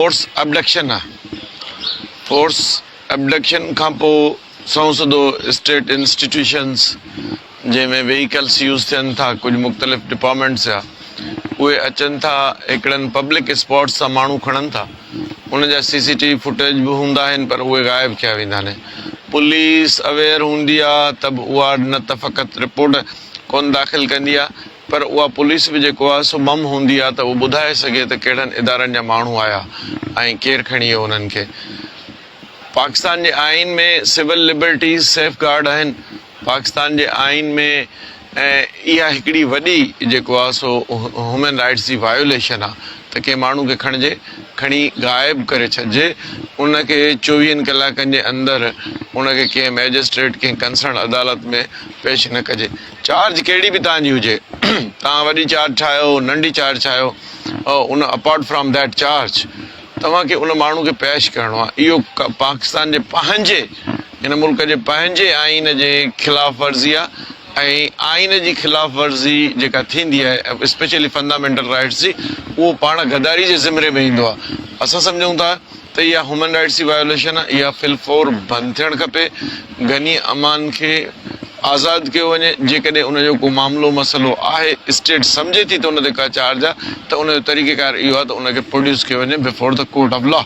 Force ابڊڪشن آ. Force ابڊڪشن کان پوء سنئون سڌو اسٽيٽ انسٽيٽيوشنز جنهن ۾ ويهيڪلس يوز ٿين ٿا ڪجهه مختلف ڊپارٽمينٽس جا اهي اچن ٿا هڪڙن پبلڪ اسپاٽس تان ماڻهو کڻن ٿا ان جا سي سي ٽي وي فوٽيج به هوندا آهن پر اهي غائب ڪيا ويندا آهن پوليس اويئر هوندي آ ته به اها نه ته فقط رپورٽ ڪونه داخل ڪندي آ پر اها پوليس به جيڪو آهي سو مم هوندي آهي ته اهو ٻڌائي سگهي ته ڪهڙن ادارن جا ماڻهو آيا ۽ ڪير کڻي ويو انهن کي. پاڪستان جي آئين ۾ سول لبرٽيز سيف گارڊ آهن. پاڪستان جي آئين ۾ اها هڪڙي وڏي جيڪو آهي سو هيومن رائٽس جي وايوليشن آهي ته ڪنهن ماڻهو کي کڻجي کڻي غائب ڪري ڇڏجي ان کي چوويهن ڪلاڪن جي اندر ان کي ڪنهن مئجسٽريٽ ڪنهن ڪنسرن عدالت ۾ پيش نه ڪجي. چارج ڪهڙي به توهان جي هجي توهان وڏي چارج ٺاهيو ننڍي چارج ٺاهيو ان اپارٽ فرام that charge توهان کي ان ماڻهو کي پيش ڪرڻو آهي اهو پاڪستان جي پنهنجي هن ملڪ جي پنهنجي آئين جي خلاف ورزي آهي ۽ آئين جي خلاف ورزي جيڪا ٿيندي آهي اسپيشلي فندامينٽل رائٽس جي اهو پاڻ غداري جي زمري ۾ ايندو آهي اسان سمجهون ٿا ته اها هيومن رائٽس جي وايوليشن آهي، اها في الفور بند ٿيڻ کپي، غني امان کي آزاد ڪيو وڃي، جيڪڏهن ان جو ڪو معاملو مسئلو آهي، اسٽيٽ سمجهي ٿي ته ان تي ڪا چارج آهي ته ان جو طريقيڪار اهو آهي ته ان کي پروڊيوس ڪيو وڃي before the court of law.